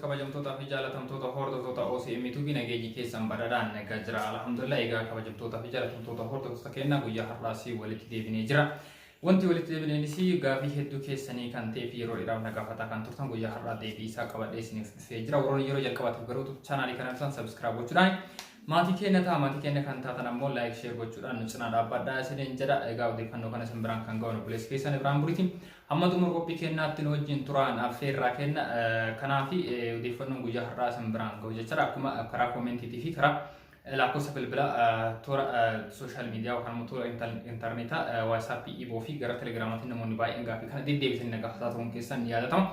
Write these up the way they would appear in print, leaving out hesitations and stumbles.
Kabajamtoota kabajamtootaa fi jaalatamtoota hordoftoota OCM Tuubii, nageenyi keessan badhaadhaan nagaa jira. Alhamdulillah. Egaa kabajamtootaa fi jaalatamtoota hordoftoota keenyaa, guyyaa har'aas walitti deebinee jira. Wanti walitti deebineenis gaafii hedduu keessanii kan ta'ee fi yeroo dheeraaf na gaafataa kan turtan guyyaa har'aa deebii isaa qabadhee isiniif dhufee jira. Warroonni yeroo jalqabaatiif garuu chaanaalii kana dhuftan subscribe gochuudhaan maatii keenya ta'a. Maatii keenya kan taatan ammoo like, share gochuudhaan nu cinaa dhaabbadhaa isiniin jedha. Egaa odeeffannoo kana isin biraan kan ga'u obboleessi keessan Ibraan Buriiti. Hamma xumura qophii keenyaatti nu wajjin turaan affeerraa kenna. Kanaaf odeeffannoon guyyaa har'aa isin biraan ga'u jechuudha. Akkuma karaa koomentiitii fi karaa lakkoofsa bilbilaa toora social media yookaan immoo toora intarneetaa WhatsAppii, Imo fi gara Telegiraamaatiin namoonni baay'een gaaffii kana deddeebisanii na gaafataa turuun keessan ni yaadatama.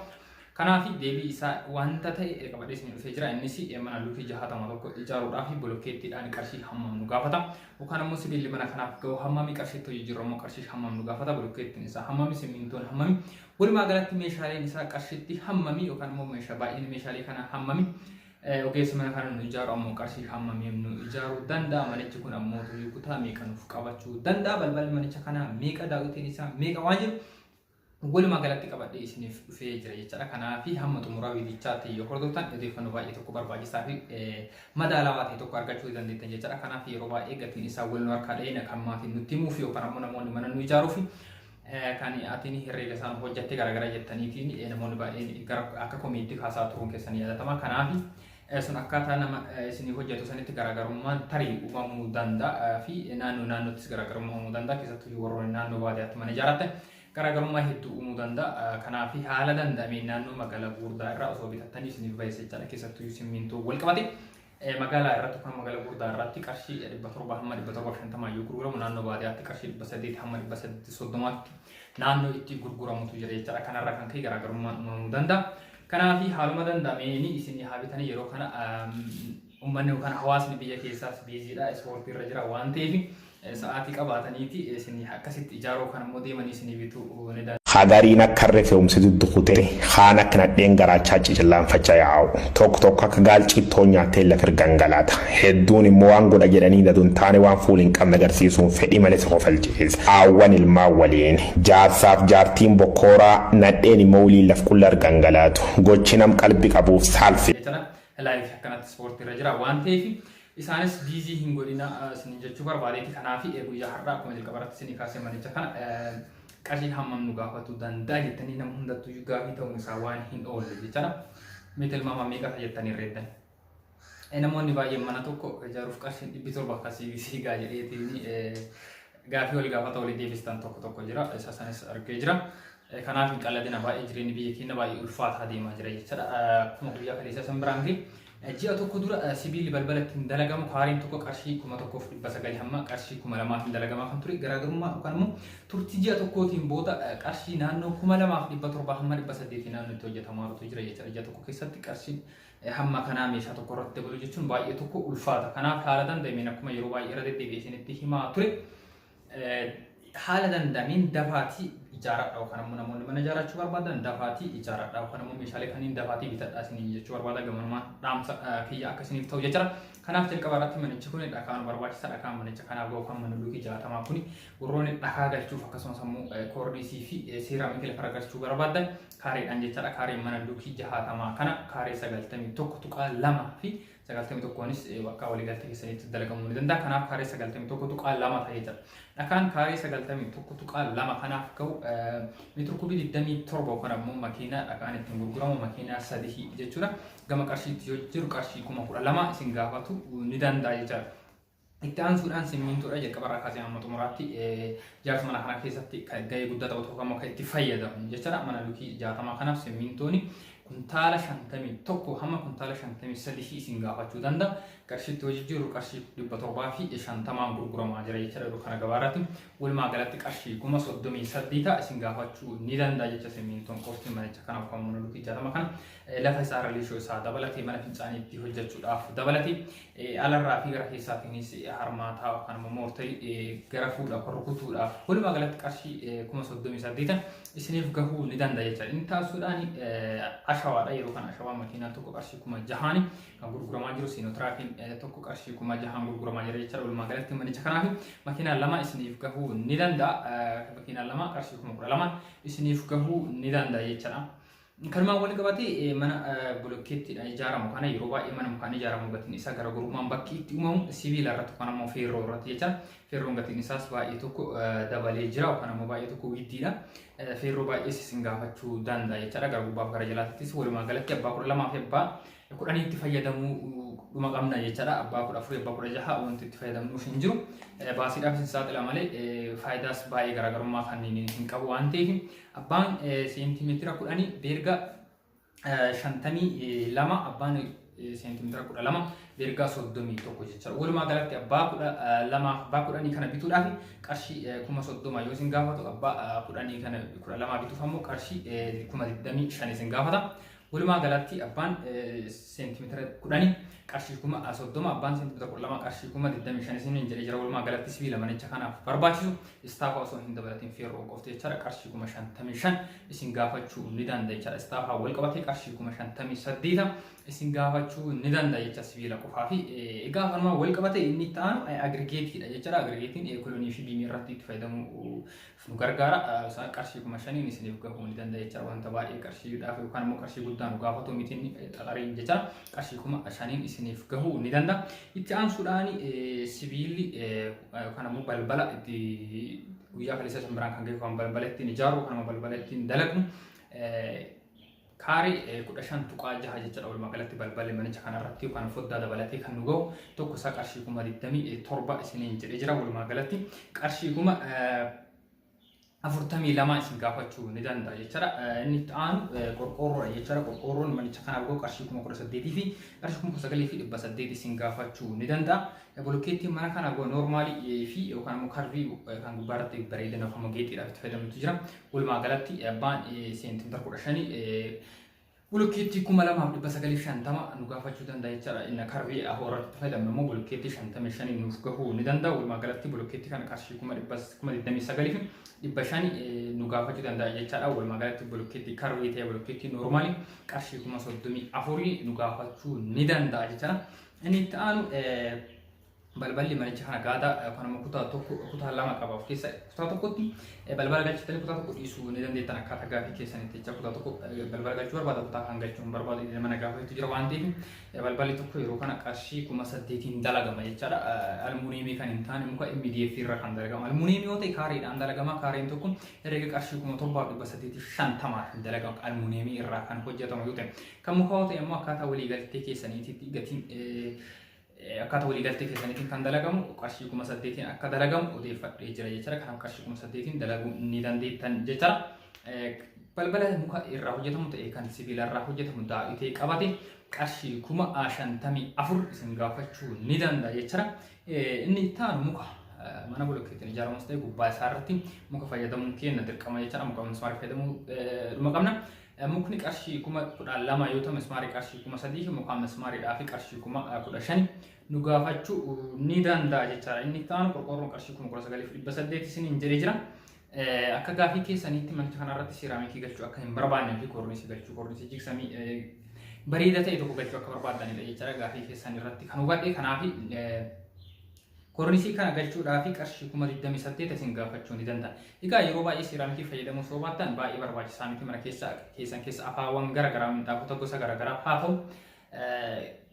Kanaaf deebii isaa wanta ta'e qabadhee isin dhufee jira. Innis mana luukii 61 ijaaruudhaaf bolokkeettiidhaan qarshii hammam nu gaafata? Yookaan immoo sibiilli mana kanaaf ga'u hammami? Qarshiitti hojii jirru immoo qarshii hammam nu gaafata? Bolokkeettiin isaa hammami? Simmintoon hammami? Walumaa galatti meeshaaleen isaa qarshiitti hammami? Yookaan immoo meeshaa baay'een meeshaalee kanaa hammami? Ogeessi mana kana nu ijaaru ammoo qarshii hammamiin nu ijaaruu danda'a? Manichi kun ammoo kutaa meeqa nuuf qabachuu danda'a? Balballi manicha kanaa meeqa? Daawwitiin isaa meeqa? Waan jiru walumaa galatti qabadhee isiniif dhufee jira jechaadha. Kanaaf hamma xumuraa viidichaatti yoo hordoftan odeeffannoo baay'ee tokko barbaachisaa fi madaalawaa ta'e tokko argachuu dandeettan jechaadha. Kanaaf yeroo baay'ee gatiin isaa wal nu harkaa dha'ee kan maatiin nutti himuuf yookaan ammoo namoonni mana nu ijaaruuf kan atiin herreega isaan hojjatte garaagara jettaniitiin namoonni baay'een gara akka komiitti kaasaa turuun keessan yaadatama. Kanaaf sun akkaataa nama isinii hojjetu sanitti garaagarummaan tarii uumamuu danda'a fi naannoo naannoottis garaagarummaa uumuu danda'a. Keessattuu warroonni naannoo baadiyyaatti mana ijaarratan garaagarummaa hedduu uumuu danda'a. Kanaaf haala danda'ameen naannoo magaalaa gurguddaa irraa osoo bitattanii isiniif bayeessa jechaadha. Keessattuu simmintoo wal qabate magaalaa irratti yookaan magaalaa gurguddaa irratti qarshii 700 hamma 750 yoo gurguramu, naannoo baadiyyaatti qarshii 800 hamma 830tti naannoo itti gurguramutu jira jechaadha. Kanarraa kan ka'e garaagarummaan uumamuu danda'a. Kanaaf haaluma danda'ameen isin haa bitanii. Yeroo kana uummanni yookaan hawaasni biyya keessaas busy dha, ispoortii irra jira waan ta'eef sa'aatii qabaataniiti isin akkasitti ijaaruu kan immoo deemanii isinii bituu ni danda'u. Hagariin akka harree fe'umsi duddukute, kaan akka nadheen garaachaa cicillaanfachaa yaa'u. Tokko tokko akka gaal cittoo nyaattee lafa gangalaata. Hedduun immoo waan godha jedhanii dadu hin taane waan fuul hin qabne agarsiisuun fedhii malee si kofalchiisa. Haawwan ilmaan waliin, jaarsaaf jaartiin bokkooraa, nadheen immoo waliin laf qulla gangalaatu. Gochi nam qalbi qabuuf saalfi. Live akkanatti ispoortii irra jira waan ta'eef isaanis busy hin godhina isin jechuu barbaadeeti. Kanaaf guyyaa har'aa akkuma jalqaba irratti isinii kaasee manicha kana qarshii hammam nu gaafatu danda'a jettanii nama hundattuu gaafii ta'uun isaa waan hin oolle jechaadha. Mee tilmaama meeqa jettanii reeddan? Namoonni baay'een mana tokko ijaaruuf qarshiin 700 akkasii siigaa jedheetiin gaafii wal gaafata walii deebistan tokko tokko jira. Isa sanis argee jira. Kanaaf hin qalladina, baay'ee jireenyi biyya keenya baay'ee ulfaataa deemaa jira jechaadha. Akkuma guyyaa kaleessa san biraan ga'e, ji'a tokko dura sibiilli balbala ittiin dalagamu kaareen tokko qarshii 1900 hamma qarshii 2000 dalagamaa kan ture, garaagarummaa yookaan immoo turtii ji'a tokkootiin booda qarshii naannoo 2700 hamma 800 naannoo itti hojjetamaa jira jechaadha. Ji'a tokko keessatti qarshiin hamma kanaa meeshaa tokko irratti dabalu jechuun baay'ee tokko ulfaata. Kanaaf haala danda'ameen akkuma yeroo baay'ee irra deddeebi'ee isinitti himaa ture, haala danda'ameen dafaatii ijaaradha yookaan immoo namoonni mana ijaarrachuu barbaadan dafaatii ijaaradha yookaan immoo meeshaalee kanneen dafaatii bitadhaa isiniin jechuu barbaada, gamanumaan dhaamsa kiyya akka isiniif ta'u jechuudha. Kanaaf jalqaba irratti manichi kun dhakaan barbaachisa. Dhakaan manicha kanaaf gahu kan mana luukii 60 kun, warroonni dhakaa galchuuf akkasumas immoo koorniisii fi seeraamikii lafarra galchuu barbaadan kaareedhaan jechaadha. Kaareen mana luukii 60 kana kaaree 91.2 fi 91nis bakka waliigaltee keessanitti dalagamuu ni danda'a. Kanaaf kaaree 91.2 ta'ee jira. Dhakaan kaaree 91.2 kanaaf gahu meetira kubii 27 yookaan ammoo makiinaa dhakaan ittiin gurguramu makiinaa sadii jechuudha. Gama qarshiitti yoo jiru qarshii 12,000 isin gaafatu ni danda'a jechaadha. Itti aansuudhaan simmintoodha. Jalqaba irraa kaasee hamma xumuraatti ijaarsa mana kanaa keessatti gahee guddaa taphatu yookaan immoo kan itti fayyadamu jechaadha. Mana lukii 60 kanaaf simmintooni kuntaala 51 hamma kuntaala 53 isin gaafachuu danda'a. Qarshiitti hojii jiru qarshii 750n gurguramaa jira jechaadha yeroo kana gabaa irratti. Walumaa galatti qarshii 38,000 isin gaafachuu ni danda'a jecha simmintoon qofti manicha kanaaf kan mana lukii 60 kana lafa isaa irra liishoo isaa dabalatee, mana fincaanii itti hojjechuudhaaf dabalatee, alarraa fi gara keessaatiinis harmaataa yookaan immoo moortarii gara fuudhaaf rukutuudhaaf walumaa galatti qarshii 38,000 isiniif gahuu ni danda'a jechuudha. Inni taasisuudhaan ashawaadha. Yeroo kana ashawaa makiinaan tokko qarshii 6000 kan gurguramaa jiru, siinotiraakiin tokko qarshii 6000 gurguramaa jira jechuudha. Walumaa galatti manicha kanaaf makiinaan lama isiniif gahuu ni danda'a. Makiinaan lama qarshii 12,000 isiniif gahuu ni danda'a jechuudha. Kanumaan wal qabatee mana bolokkeettiidhaan ijaaramu kana yeroo baay'ee mana mukaan ijaaramu gatiin isaa garaagarummaan bakki itti uumamu sibiila irratti yookaan ammoo feerroo irratti jecha. Feerroon gatiin isaas baay'ee tokko dabalee jira yookaan ammoo baay'ee tokko widdiidha. Feerroo baay'ee isin gaafachuu danda'a jechaadha. Gara gubbaaf gara jalaattis walumaa galatti abbaa 12 fi abbaa 10tti fayyadamuu dhuma qabna jechaadha. Abbaa 14, abbaa 16 wanti itti fayyadamnuuf hin jiru. Baasiidhaaf isin saaxila malee faayidaas baay'ee garaagarummaa kanneen hin qabu waan ta'eef abbaan seentimeetira 10 beerga 52, abbaan seentimeetira 12 beergaa 31 jechaadha. Walumaa galatti abbaa 12 abbaa 10 kana bituudhaaf qarshii 30,000 yoo isin gaafatu, abbaa 10 kana 12 bituuf ammoo qarshii 25,000 isin gaafata. Walumaa galatti abbaan seentimeetira 10 qarshii 30,000, abbaan seentimeetira 12 qarshii 25,000 isiniin jedhee jira. Walumaa galatti sibiila manicha kanaaf barbaachisu istaafaa osoo hin dabalatin feerroo qofti jechaadha qarshii 55,000 isin gaafachuu ni danda'a jechaadha. Istaafaa wal qabatee qarshii 58,000 isin gaafachuu ni danda'a jecha sibiila qofaa fi. Egaa kanumaan wal qabatee inni itti aanu agrigeetiidha jechaadha. Agrigeetiin kolonii fi beamii irratti itti fayyadamuu nu gargaara. Qarshii 5,000n isiniif gahuu ni danda'a jecha. Wanta baay'ee qarshiidhaaf yookaan immoo qarshii guddaa nu gaafatu miti inni xaxariin jecha, qarshii 5,000n isiniif gahuu ni danda'a. Itti aansuudhaan sibiilli yookaan immoo balbala itti guyyaa kaleessa isin biraan kan gahu kan balbala ittiin ijaaru yookaan immoo balbala ittiin dalagnu kaaree 15.6 jechuudha. Walumaa galatti balballi manicha kanarratti yookaan foddaa dabalatee kan nu gahu tokko isaa qarshii 27,000 isiniin jedhee jira. Walumaa galatti qarshii 42,000 isin gaafachuu ni danda'a jechuudha. Inni itti aanu qorqoorroodha jechuudha. Qorqoorroon manicha kanaaf gahu qarshii 18,000 fi qarshii 9,800 isin gaafachuu ni danda'a. Bolokkeettiin mana kana gahu normalii fi yookaan immoo curvii kan gubbaarratti bareedina yookaan immoo geexiidhaaf itti fayyadamtu jira. Walumaa galatti abbaan seentimeetira 15 bulokkeettii 2,950 nu gaafachuu danda'a jechaadha. Inni curvii afur irratti fayyadamnu immoo bulokkeettii 55 nuuf gahuu ni danda'a. Walumaa galatti bulokkeettii kana qarshii 29,500 nu gaafachuu danda'a jechaadha. Walumaa galatti bulokkeettii curvii ta'e bulokkeettii normalii qarshii 34,000 nu gaafachuu ni danda'a jechaadha. Inni itti aanu balballi manicha kana gaadaa yookaan immoo kutaa tokko kutaa lama qaba of keessa. Kutaa tokkotti balbala galchitanii kutaa tokko dhiisuu ni dandeettan akkaataa gaafii keessanitti jecha. Kutaa tokko balbala galchuu barbaada, kutaa kan galchuu hin barbaadu mana gaafatu jira waan ta'eef balballi tokko yeroo kana qarshii 8,000n dalagama jechaadha. Almuuniyeemii kan hin taane muka MDF irra kan dalagamu. Almuuniyeemii yoo ta'e kaareedhaan dalagama. Kaareen tokko herreega qarshii 7,850 dalagama almuuniyeemii irraa kan hojjetamu yoo ta'e. Kan mukaa yoo ta'e immoo akkaataa waliigaltee keessaniitti gatiin akkaataa waliigaltee keessaniitiin kan dalagamu qarshii 8,000n akka dalagamu odeeffadhee jira jechuudha. Kanaaf qarshii 8,000n dalaguu ni dandeettan jechuudha. Balbala muka irraa hojjetamu ta'e kan sibiila irraa hojjetamu daawitee qabate qarshii 54,000 isin gaafachuu ni danda'a jechuudha. Inni itti aanu muka mana bolokkeettiin ijaaramus ta'e gubbaa isaa irratti muka fayyadamuun keenya dirqama jechuudha. Muka mismaarii fayyadamuu dhuma qabna. Mukni qarshii 12,000 yoo ta'u mismaarii qarshii 3,000 fi mukaan mismaariidhaa fi qarshii 15,000 nu gaafachuu ni danda'a jechaadha. Inni itti aanu qorqoorroon qarshii 19,800 isiniin jedhee jira. Akka gaafii keessaniitti manicha kanarratti seeraamikii galchuu akka hin barbaanne fi koornisii galchuu, koornisii jigsamii bareeda ta'e tokko galchuu akka barbaaddanidha jechaadha gaafii keessan irratti kan hubadhe. Kanaaf koornisii kana galchuudhaaf qarshii 28,000 isin gaafachuu ni danda'a. Egaa yeroo baay'ee seeraamikii fayyadamuu osoo baattan baay'ee barbaachisaa miti. Mana keessa keessan keessa afaawwan garaagaraa, minxaafota gosa garaagaraa haa ta'u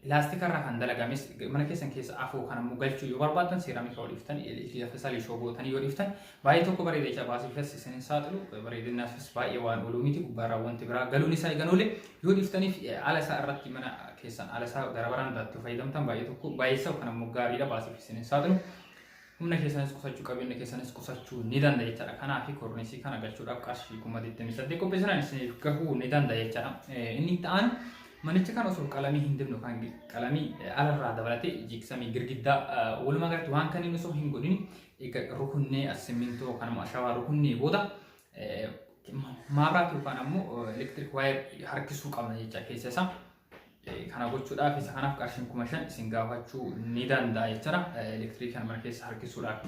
laastika irraa kan dalagames mana keessan keessa afoo kan ammoo galchuu yoo barbaaddan seeraamika yoo dhiiftan, lafa isaa liishoo gootanii yoo dhiiftan baay'ee tokko bareeda jecha. Baasiifis isin hin saaxilu, bareedinaafis baay'ee waan ooluu miti. Gubbaarraa wanti biraa galuun isaa eegan oole yoo dhiiftaniif ala isaa irratti mana keessan ala isaa gara baraandaatti fayyadamtan baay'ee tokko baay'eessa kan ammoo gaariidha, baasiif isin hin saaxilu. Humna keessanis qusachuu, qabeenya keessanis qusachuu ni danda'a jechaadha. Kanaaf koornisii kana galchuudhaaf qarshii 28,000 qopheessinaan isiniif gahuu ni danda'a jechaadha. Inni itti aanu manicha kana osoo qalamii hin dibnu kan qalamii alarraa dabalatee jigsamii girgiddaa walumaa galatti waan kanneen osoo hin godhin egaa rukunnee simmintoo yookaan immoo ashawaa rukunnee booda maabiraat yookaan ammoo electric wire harkisuu qabna jecha keessa isaa. Kana gochuudhaaf isa kanaaf qarshiin 5,000 isin gaafachuu ni danda'a jechuudha. Elektiriikii kana mana keessa harkisuudhaaf.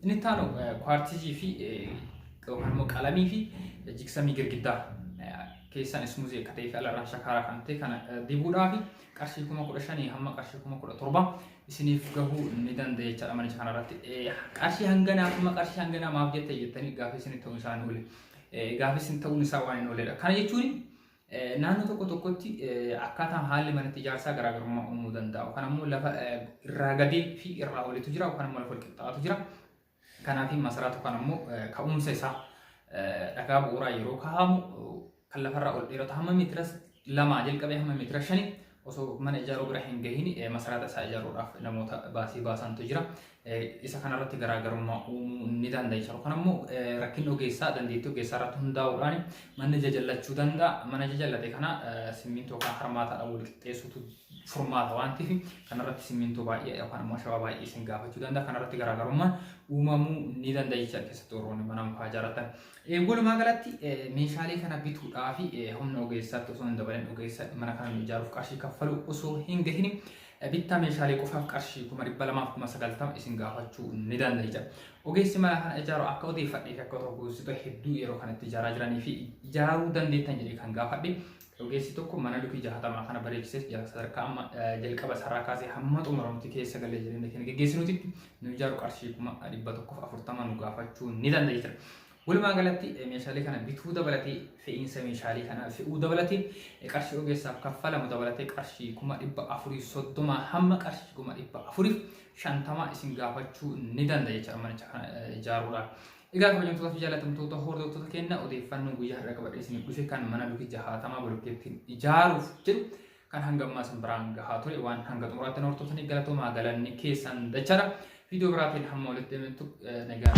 Inni itti aanu kwaartizii fi yookaan immoo qalamii fi jigsamii girgiddaa keessaan smoothii akka ta'ee fi alarraan shakaaraa kan ta'e kana dibuudhaaf qarshii 15,000 hamma qarshii 17,000 isiniif gahuu ni danda'a jechaadha manicha kanarratti. Qarshii hanganaa hamma qarshii hanganaa maaf jette jettanii gaaffii isin ta'uun isaa hin oole. Gaaffii isin ta'uun isaa waan hin ooledha. Kana jechuun Naannoo tokko tokkotti akkaataan haalli manatti ijaarsaa garaagarummaa uumuu danda'a. Yookaan ammoo lafa irraa gadii fi irraa olitu jira yookaan ammoo lafa wal qixxaatu jira. Kanaaf masaraa yookaan ammoo ka'umsa isaa dhagaa bu'uuraa yeroo kaa'amu kan lafarraa ol dheeratu hamma meetira 2 jalqabee hamma meetira 5 osoo mana ijaaruu bira hin gahin masaraata isaa ijaaruudhaaf namoota baasii baasantu jira. Isa kanarratti garaagarummaa uumuu ni danda'a jechuudha. Yookaan ammoo rakkinni ogeessaa dandeettii ogeessaa irratti hundaa'uudhaan manni jajallachuu danda'a. Mana jajallate kana simmintoo yookaan harmaataadhaan wal qixxeessuutu furmaata waan ta'eef kanarratti simmintoo baay'ee yookaan ammoo shawaa baay'ee isin gaafachuu danda'a. Kanarratti garaagarummaan uumamuu ni danda'a jechuudha keessattuu warroonni mana mukaa ijaarratan. Walumaa galatti meeshaalee kana bituudhaaf humna ogeessaatti osoo hin dabalin ogeessa mana kana nu ijaaruuf qarshii kaffaluu osoo hin gahin bittaa meeshaalee qofaaf qarshii 290,000 isin gaafachuu ni danda'a jechuudha. Ogeessi mana kana ijaaru akka odeeffadhee fi akka ogeessota hedduu yeroo kanatti ijaaraa jiranii fi ijaaruu dandeettan jedhee kan gaafadhe ogeessi tokko mana lukii 60 kana bareechisee sadarkaa amma jalqaba isaarraa kaasee hamma xumuramutti keessa galee jireenya keenya geggeessinutti nu ijaaru qarshii 140,000 nu gaafachuu ni danda'a jechuudha. Walumaa galatti meeshaalee kana bituu dabalatee fe'iinsa meeshaalee kana fe'uu dabalatee qarshii ogeessaaf kaffalamu dabalatee qarshii 430,000 hamma qarshii 450,000 isin gaafachuu ni danda'a jechuudha manicha kana ijaaruudhaaf. Egaa kabajamtoota fi jaallatamtoota hordoftoota keenya odeeffannoo guyyaa har'a qabadhee isiniif dhufe kan mana lukii 60 bolokkeettiin ijaaruuf jedhu kan hanga ammaa isin biraan gahaa ture waan hanga xumuraatti nu hordoftaniif galatoomaa galanni keessan dachaadha. Viidiyoo biraatiin hamma walitti deemnutti nagaan.